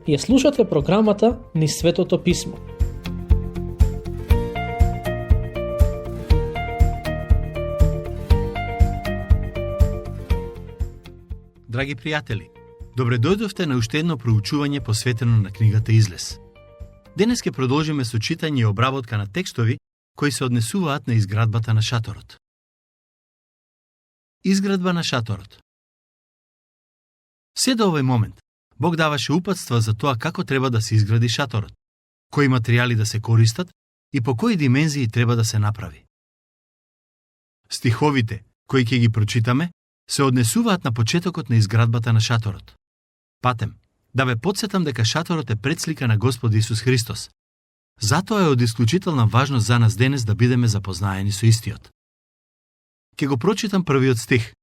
Ја слушате програмата Низ Светото Писмо. Драги пријатели, добре дојдовте на уште едно проучување посветено на книгата Излез. Денес ќе продолжиме со читање и обработка на текстови кои се однесуваат на изградбата на шаторот. Изградба на шаторот. Се до овој момент, Бог даваше упатства за тоа како треба да се изгради шаторот, кои материјали да се користат и по кои димензии треба да се направи. Стиховите, кои ќе ги прочитаме, се однесуваат на почетокот на изградбата на шаторот. Патем, да ве подсетам дека шаторот е предслика на Господ Исус Христос. Затоа е од исклучителна важност за нас денес да бидеме запознаени со истиот. Ке го прочитам првиот стих.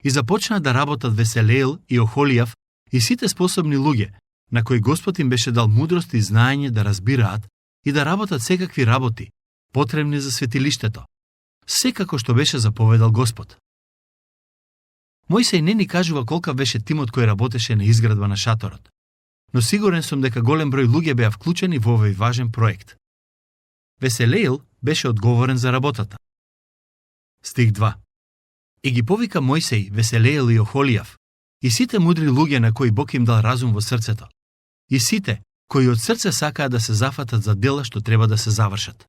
И започнаа да работат Веселеил и Охолијав и сите способни луѓе, на кои Господ им беше дал мудрост и знаење да разбираат и да работат секакви работи, потребни за светилиштето, секако што беше заповедал Господ. Мојсей не ни кажува колка беше тимот кој работеше на изградба на шаторот, но сигурен сум дека голем број луѓе беа вклучени во овој важен проект. Веселеил беше одговорен за работата. Стих 2. И ги повика Мојсей, Веселеил и Охолијав, и сите мудри луѓе на кои Бог им дал разум во срцето, и сите кои од срце сакаат да се зафатат за дела што треба да се завршат.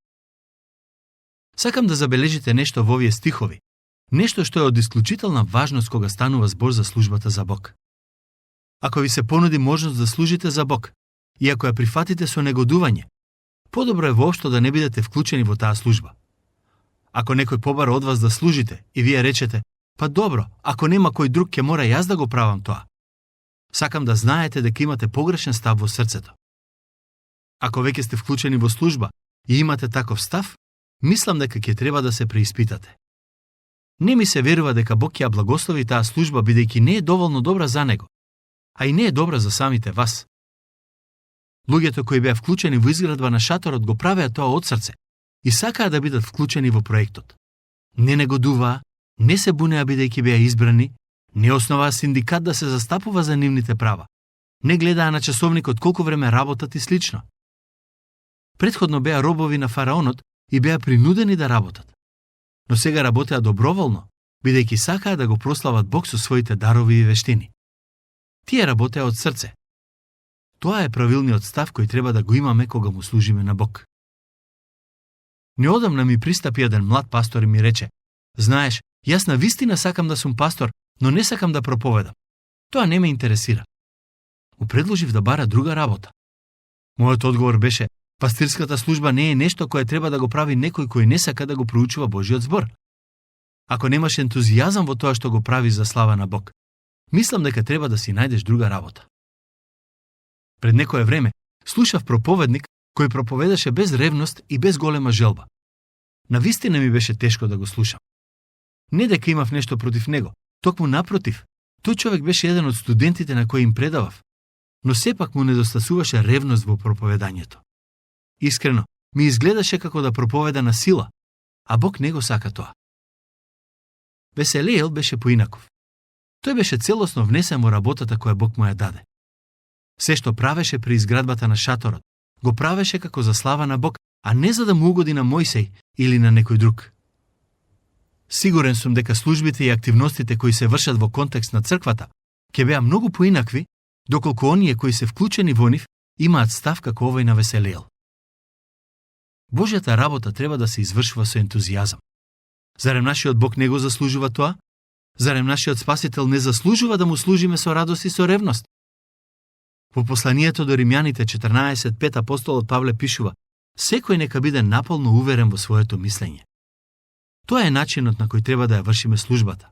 Сакам да забележите нешто во овие стихови, нешто што е од исклучителна важност кога станува збор за службата за Бог. Ако ви се понуди можност да служите за Бог, и ако ја прифатите со негодување, подобро е воопшто да не бидете вклучени во таа служба. Ако некој побара од вас да служите и вие речете, па добро, ако нема кој друг ќе мора јас да го правам тоа. Сакам да знаете дека имате погрешен став во срцето. Ако веќе сте вклучени во служба и имате таков став, мислам дека ќе треба да се преиспитате. Не ми се верува дека Бог ќе ја благослови таа служба бидејќи не е доволно добра за него, а и не е добра за самите вас. Луѓето кои беа вклучени во изградба на шаторот го правеа тоа од срце и сакаа да бидат вклучени во проектот. Не негодуваа, не се бунеа бидејќи беа избрани, не основаа синдикат да се застапува за нивните права, не гледаа на часовникот колку време работат и слично. Претходно беа робови на фараонот и беа принудени да работат. Но сега работеа доброволно, бидејќи сакаа да го прослават Бог со своите дарови и вештини. Тие работеа од срце. Тоа е правилниот став кој треба да го имаме кога му служиме на Бог. Неодамна ми пристапи еден млад пастор и ми рече: знаеш, јас на вистина сакам да сум пастор, но не сакам да проповедам. Тоа не ме интересира. Му предложив да бара друга работа. Мојот одговор беше: пастирската служба не е нешто кое треба да го прави некој кој не сака да го проучува Божиот збор. Ако немаш ентузијазам во тоа што го прави за слава на Бог, мислам дека треба да си најдеш друга работа. Пред некое време слушав проповедник кој проповедаше без ревност и без голема желба. Навистина ми беше тешко да го слушам. Не дека имав нешто против него, токму напротив, тој човек беше еден од студентите на кои им предавав, но сепак му недостасуваше ревност во проповедањето. Искрено, ми изгледаше како да проповеда на сила, а Бог не го сака тоа. Веселеил беше поинаков. Тој беше целосно внесен во работата која Бог му ја даде. Се што правеше при изградбата на шаторот, го правеше како за слава на Бог, а не за да му угоди на Мојсей или на некој друг. Сигурен сум дека службите и активностите кои се вршат во контекст на црквата ќе беа многу поинакви, доколку оние кои се вклучени во нив имаат став како овој на Веселеил. Божјата работа треба да се извршува со ентузијазам. Зарем нашиот Бог не го заслужува тоа? Зарем нашиот Спасител не заслужува да му служиме со радост и со ревност? Во посланието до Римјаните 14:5 апостолот Павле пишува: секој нека биде наполно уверен во своето мислење. Тоа е начинот на кој треба да ја вршиме службата.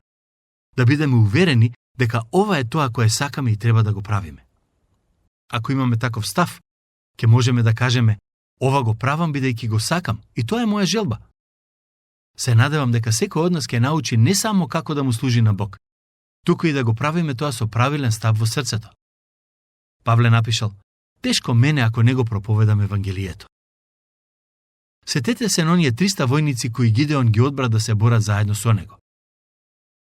Да бидеме уверени дека ова е тоа кое сакаме и треба да го правиме. Ако имаме таков став, ќе можеме да кажеме: ова го правам бидејќи го сакам и тоа е моја желба. Се надевам дека секој од нас ќе научи не само како да му служи на Бог, туку и да го правиме тоа со правилен став во срцето. Павле напишал: тешко мене ако не го проповедам Евангелието. Сетете се на оние 300 војници кои Гидеон ги одбра да се борат заедно со него.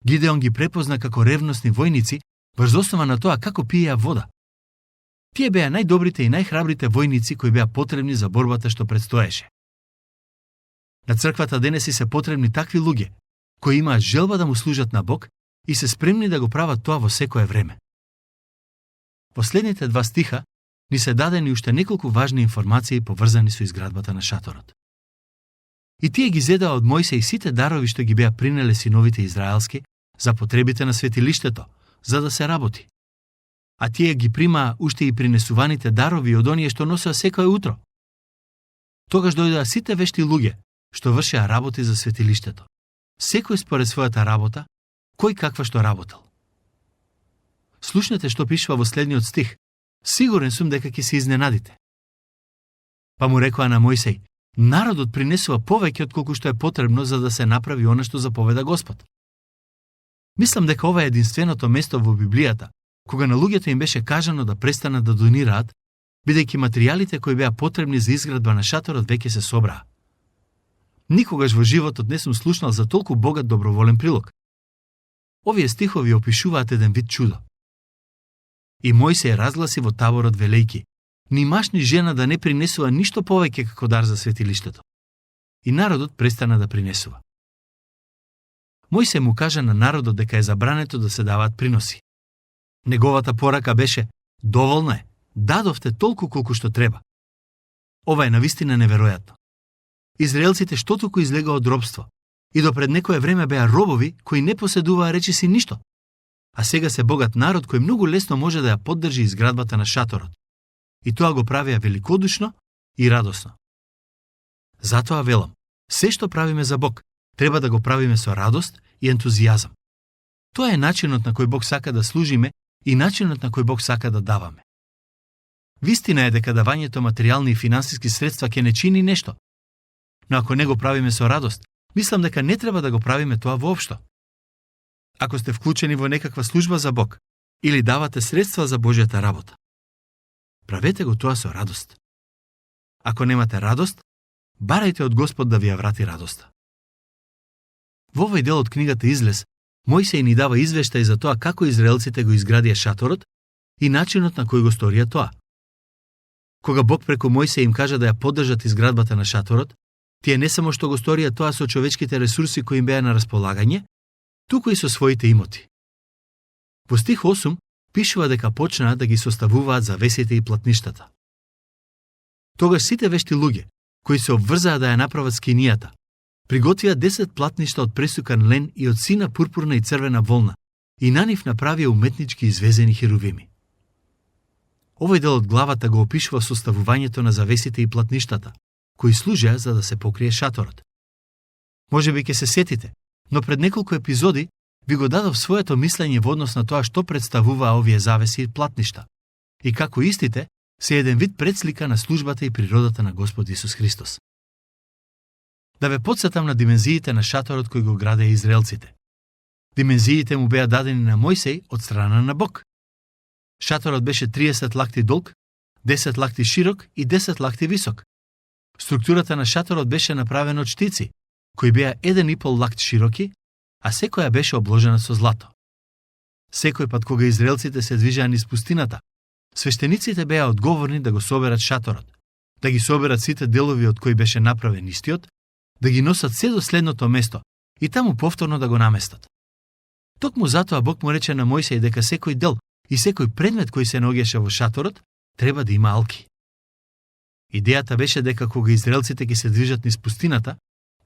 Гидеон ги препозна како ревностни војници врз основа на тоа како пиеа вода. Тие беа најдобрите и најхрабрите војници кои беа потребни за борбата што предстоеше. На црквата денеси се потребни такви луѓе, кои имаат желба да му служат на Бог и се спремни да го прават тоа во секое време. Во следните 2 стиха ни се дадени уште неколку важни информации поврзани со изградбата на шаторот. И тие ги зедаа од Мојсеј сите дарови што ги беа принеле синовите израелски за потребите на светилиштето, за да се работи. А тие ги примаа уште и принесуваните дарови од оние што носеа секое утро. Тогаш дојдоа сите вешти луѓе што вршеа работи за светилиштето. Секој според својата работа, кој каква што работел. Слушнете што пишува во следниот стих. Сигурен сум дека ќе се изненадите. Па му рекоа на Мојсеј: народот принесува повеќе отколку што е потребно за да се направи она што заповеда Господ. Мислам дека ова е единственото место во Библијата кога на луѓето им беше кажано да престанат да донираат, бидејќи материјалите кои беа потребни за изградба на шаторот веќе се собраа. Никогаш во животот не сум слушнал за толку богат доброволен прилог. Овие стихови опишуваат еден вид чудо. И Мојсеј разгласи во таборот велејки: ни маж ни жена да не принесува ништо повеќе како дар за светилиштето. И народот престана да принесува. Мојсеј му кажа на народот дека е забрането да се даваат приноси. Неговата порака беше: доволно е, дадовте толку колку што треба. Ова е навистина неверојатно. Израелците што туку излегаа од робство и до пред некое време беа робови кои не поседуваа речиси ништо. А сега се богат народ кој многу лесно може да ја поддржи изградбата на шаторот. И тоа го правеа великодушно и радосно. Затоа велам, се што правиме за Бог, треба да го правиме со радост и ентузијазам. Тоа е начинот на кој Бог сака да служиме и начинот на кој Бог сака да даваме. Вистина е дека давањето материјални и финансиски средства ќе не чини нешто. Но ако не го правиме со радост, мислам дека не треба да го правиме тоа воопшто. Ако сте вклучени во некаква служба за Бог или давате средства за Божјата работа, правете го тоа со радост. Ако немате радост, барајте од Господ да ви ја врати радоста. Во овој дел од книгата Излез, Мојсеј ни дава извештај за тоа како израелците го изградија шаторот и начинот на кој го сторија тоа. Кога Бог преку Мојсеј им кажа да ја поддржат изградбата на шаторот, тие не само што го сторија тоа со човечките ресурси кои им беа на располагање, туку и со своите имоти. Во стих 8 пишува дека почнаа да ги составуваат завесите и платништата. Тогаш сите вешти луѓе, кои се обврзаа да ја направат скинијата, приготвија 10 платништа од пресукан лен и од сина пурпурна и црвена волна и на нив направија уметнички извезени херувими. Овој дел од главата го опишува составувањето на завесите и платништата, кои служеа за да се покрие шаторот. Може би ќе се сетите, но пред неколку епизоди ви го дадов своето мислење во однос на тоа што представуваа овие завеси и платништа и како истите се еден вид предслика на службата и природата на Господ Исус Христос. Да ве потсетам на димензиите на шаторот кој го градеа израелците. Димензиите му беа дадени на Мојсеј од страна на Бог. Шаторот беше 30 лакти долг, 10 лакти широк и 10 лакти висок. Структурата на шаторот беше направена од штици, кои беа 1,5 лакт широки, а секоја беше обложена со злато. Секој пат кога израелците се движеа низ пустината, свештениците беа одговорни да го соберат шаторот, да ги соберат сите делови од кои беше направен истиот, да ги носат се до следното место и таму повторно да го наместат. Токму затоа Бог му рече на Мојсеј дека секој дел и секој предмет кој се наоѓаше во шаторот треба да има алки. Идејата беше дека кога израелците ќе се движат низ пустината,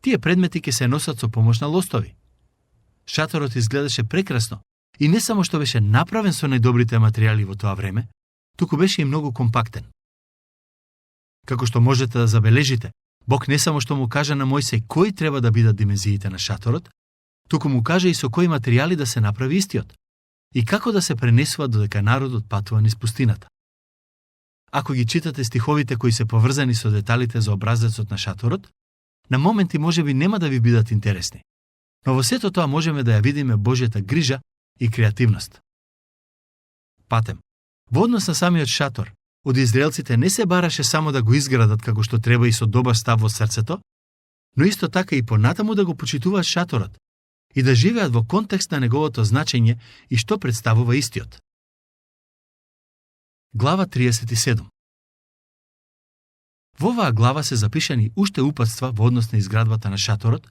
тие предмети ќе се носат со помош на лостови. Шаторот изгледаше прекрасно и не само што беше направен со најдобрите материјали во тоа време, туку беше и многу компактен. Како што можете да забележите, Бог не само што му кажа на Мојсеј кои треба да бидат димензиите на шаторот, туку му кажа и со кои материјали да се направи истиот и како да се пренесува додека народот патува низ пустината. Ако ги читате стиховите кои се поврзани со деталите за образецот на шаторот, на моменти можеби нема да ви бидат интересни, но во сето тоа можеме да ја видиме Божјата грижа и креативност. Патем, во однос на самиот шатор, од израелците не се бараше само да го изградат како што треба и со добар став во срцето, но исто така и понатаму да го почитуваат шаторот и да живеат во контекст на неговото значење и што представува истиот. Глава 37. Во оваа глава се запишани уште упатства во однос на изградбата на шаторот,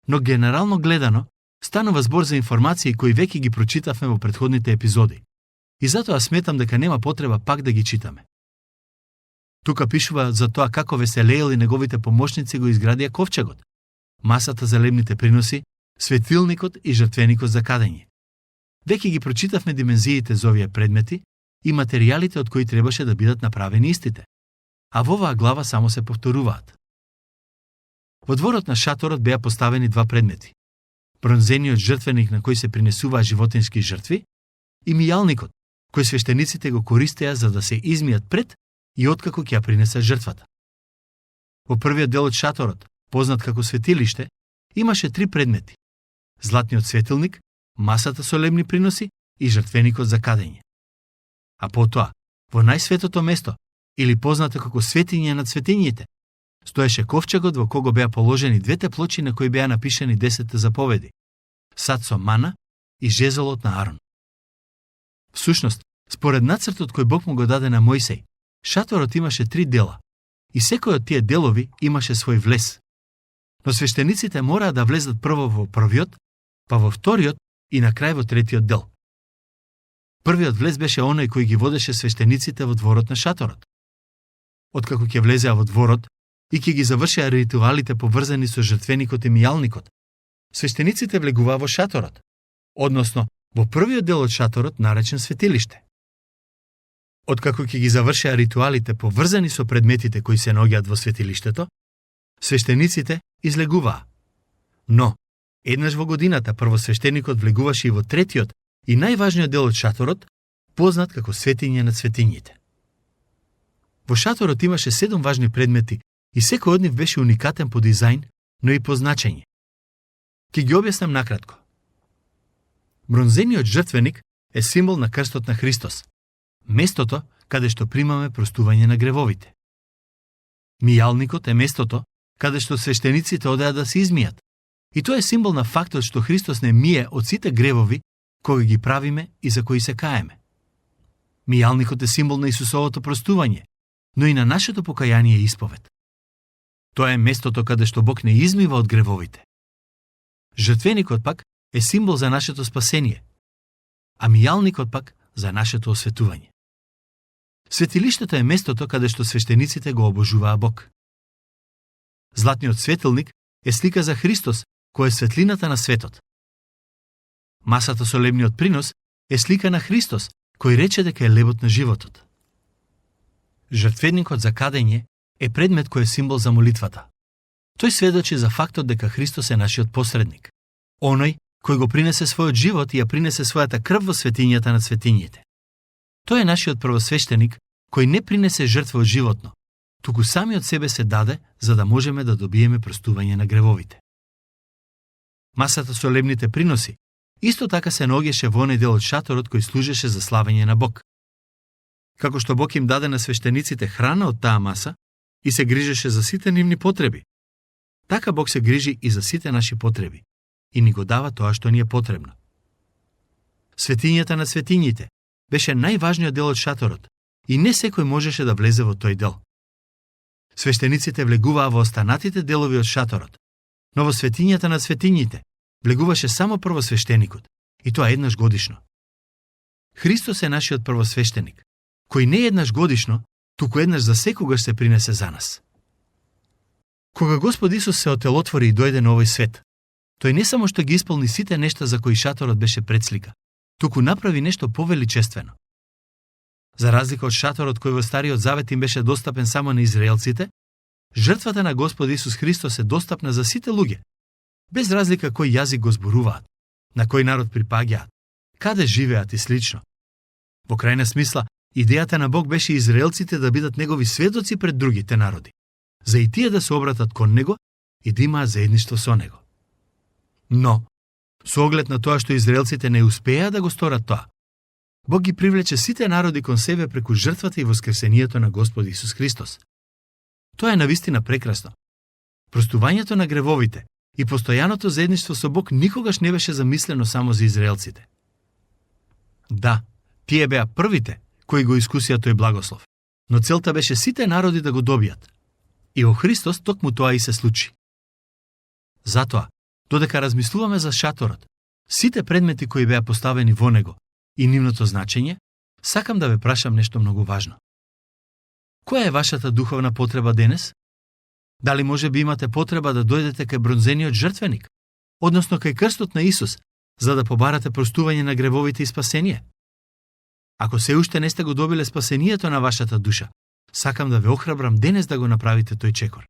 но генерално гледано станува збор за информации кои веќе ги прочитавме во претходните епизоди, и затоа сметам дека нема потреба пак да ги читаме. Тука пишува за тоа како Веселеел и неговите помошници го изградија ковчегот, масата за лебните приноси, светилникот и жртвеникот за кадење. Веќе ги прочитавме димензиите за овие предмети и материјалите од кои требаше да бидат направени истите, а во оваа глава само се повторуваат. Во дворот на шаторот беа поставени два предмети: бронзениот жртвеник на кој се принесуваа животински жртви и мијалникот, кој свештениците го користеа за да се измијат пред и откако ќе ја принесат жртвата. Во првиот дел од шаторот, познат како светилиште, имаше три предмети: златниот светилник, масата со лебни приноси и жртвеникот за кадење. А потоа, во најсветото место, или познато како светиње над светињите, стоеше ковчегот во кого беа положени двете плочи на кои беа напишани 10 заповеди: сад со мана и жезелот на Арон. Всушност, според нацртот кој Бог му го даде на Мојсей, шаторот имаше три дела и секој од тие делови имаше свој влез. Но свештениците мораа да влезат прво во првиот, па во вториот и на крај во третиот дел. Првиот влез беше оној кој ги водеше свештениците во дворот на шаторот. Откако ќе влезеа во дворот и ќе ги завршеа ритуалите поврзани со жртвеникот и мијалникот, свештениците влегуваа во шаторот, односно во првиот дел од шаторот наречен светилиште. Откако ќе ги завршеа ритуалите поврзани со предметите кои се наоѓаат во светилиштето, свештениците излегуваа. Но, еднаш во годината првосвештеникот влегуваше и во третиот и најважниот дел од шаторот, познат како светиње над светињите. Во шаторот имаше 7 важни предмети и секој од нив беше уникатен по дизајн, но и по значење. Ќе ги објаснам накратко. Бронзениот жртвеник е символ на крстот на Христос, местото каде што примаме простување на гревовите. Мијалникот е местото каде што свештениците одеа да се измијат, и тоа е символ на фактот што Христос не мие од сите гревови кога ги правиме и за кои се каеме. Мијалникот е символ на Исусовото простување, но и на нашето покаяние и исповед. Тоа е местото каде што Бог не измива од гревовите. Жртвеникот пак е символ за нашето спасение, а мијалникот пак за нашето осветување. Светилиштето е местото каде што свештениците го обожуваа Бог. Златниот светилник е слика за Христос, кој е светлината на светот. Масата со лебниот принос е слика на Христос, кој рече дека е лебот на животот. Жртвеникот за кадење е предмет кој е символ за молитвата. Тој сведочи за фактот дека Христос е нашиот посредник, оној кој го принесе својот живот и ја принесе својата крв во светињата на светињите. Тој е нашиот првосвештеник кој не принесе жртва од животно, туку самиот себе се даде за да можеме да добиеме простување на гревовите. Масата со лебните приноси исто така се наоѓаше во оној дел од шаторот кој служеше за славење на Бог. Како што Бог им даде на свештениците храна од таа маса и се грижеше за сите нивни потреби, така Бог се грижи и за сите наши потреби и ни го дава тоа што ни е потребно. Светињата на светињите беше најважниот дел од шаторот и не секој можеше да влезе во тој дел. Свештениците влегуваа во останатите делови од шаторот, но во светињата на светињите влегуваше само првосвештеникот, и тоа еднаш годишно. Христос е нашиот првосвештеник, кој не еднаш годишно, туку еднаш за секогаш се принесе за нас. Кога Господ Исус се отелотвори и дојде на овој свет, тој не само што ги исполни сите нешта за кои шаторот беше предслика, туку направи нешто повеличествено. За разлика од шаторот кој во Стариот Завет им беше достапен само на израелците, жртвата на Господ Исус Христос е достапна за сите луѓе, без разлика кој јазик го зборуваат, на кој народ припаѓаат, каде живеат и слично. Во крајна смисла, идејата на Бог беше израелците да бидат негови сведоци пред другите народи, за и тие да се обратат кон него и да имаат заедништво со него. Но, со оглед на тоа што израелците не успеа да го сторат тоа, Бог ги привлече сите народи кон себе преку жртвата и воскресението на Господ Исус Христос. Тоа е навистина прекрасно. Простувањето на гревовите и постојаното заедништво со Бог никогаш не беше замислено само за израелците. Да, тие беа првите кои го искусија тој благослов, но целта беше сите народи да го добијат. И во Христос токму тоа и се случи. Затоа, додека размислуваме за шаторот, сите предмети кои беа поставени во него и нивното значење, сакам да ве прашам нешто многу важно. Која е вашата духовна потреба денес? Дали може би имате потреба да дојдете кај бронзениот жртвеник, односно кај крстот на Исус, за да побарате простување на гревовите и спасение? Ако се уште не сте го добиле спасението на вашата душа, сакам да ве охрабрам денес да го направите тој чекор.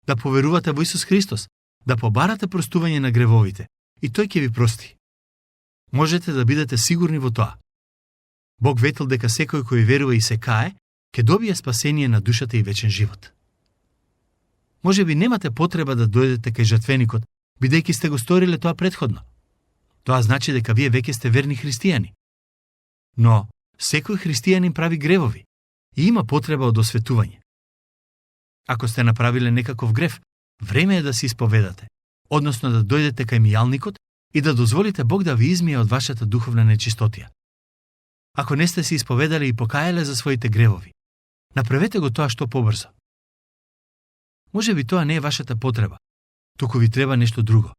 Да поверувате во Исус Христос, да побарате простување на гревовите и тој ќе ви прости. Можете да бидете сигурни во тоа. Бог ветил дека секој кој верува и се кае, ќе добие спасение на душата и вечен живот. Може би немате потреба да дојдете кај жртвеникот, бидејќи сте го сториле тоа претходно. Тоа значи дека вие веќе сте верни христијани. Но секој христијанин прави гревови и има потреба од осветување. Ако сте направиле некаков грев, време е да се исповедате, односно да дојдете кај мијалникот и да дозволите Бог да ви измие од вашата духовна нечистотија. Ако не сте се исповедале и покаяле за своите гревови, направете го тоа што побрзо. Може би тоа не е вашата потреба, туку ви треба нешто друго.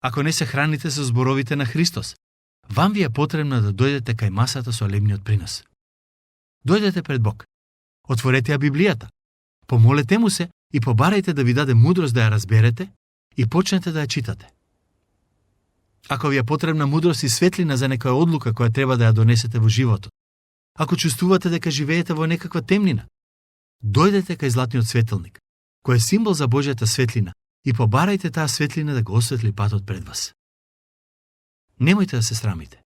Ако не се храните со зборовите на Христос, вам ви е потребно да дојдете кај масата со лебниот принос. Дојдете пред Бог, отворете ја Библијата, помолете му се и побарајте да ви даде мудрост да ја разберете и почнете да ја читате. Ако ви е потребна мудрост и светлина за некоја одлука која треба да ја донесете во животот, ако чувствувате дека живеете во некаква темнина, дојдете кај златниот светилник, кој е символ за Божјата светлина, и побарајте таа светлина да го осветли патот пред вас. Немојте да се срамите.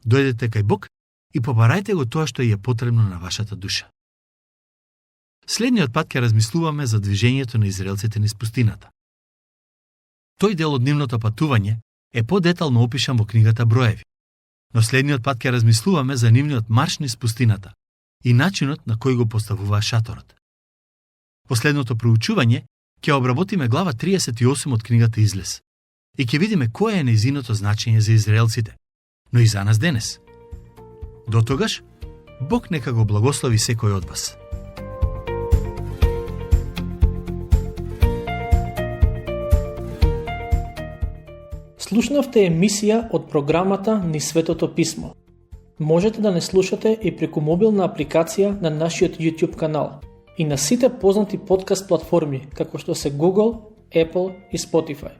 Дојдете кај Бог и побарајте го тоа што е потребно на вашата душа. Следниот пат ќе размислуваме за движењето на израелците низ пустината. Тој дел од нивното патување е подетално опишан во книгата Броеви, но следниот пат ќе размислуваме за нивниот марш низ пустината и начинот на кој го поставуваа шаторот. Последното проучување ќе обработиме глава 38 од книгата Излез и ќе видиме кое е нејзиното значење за израелците, но и за нас денес. До тогаш, Бог нека го благослови секој од вас. Слушнавте емисија од програмата Низ Светото Писмо. Можете да не слушате и преку мобилна апликација на нашиот YouTube канал и на сите познати подкаст платформи, како што се Google, Apple и Spotify.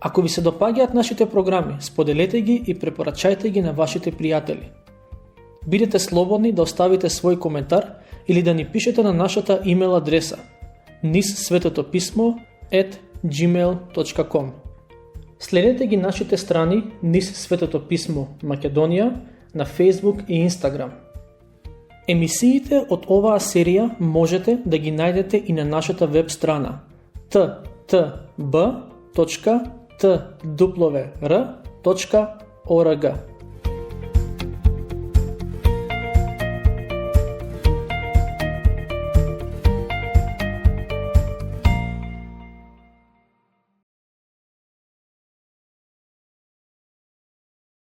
Ако ви се допаѓаат нашите програми, споделете ги и препорачајте ги на вашите пријатели. Бидете слободни да оставите свој коментар или да ни пишете на нашата имейл адреса nizsvetopismo@gmail.com. Следете ги нашите страни Низ Светото Писмо Македонија на Facebook и Instagram. Емисиите од оваа серија можете да ги најдете и на нашата веб страна ttb.twr.org.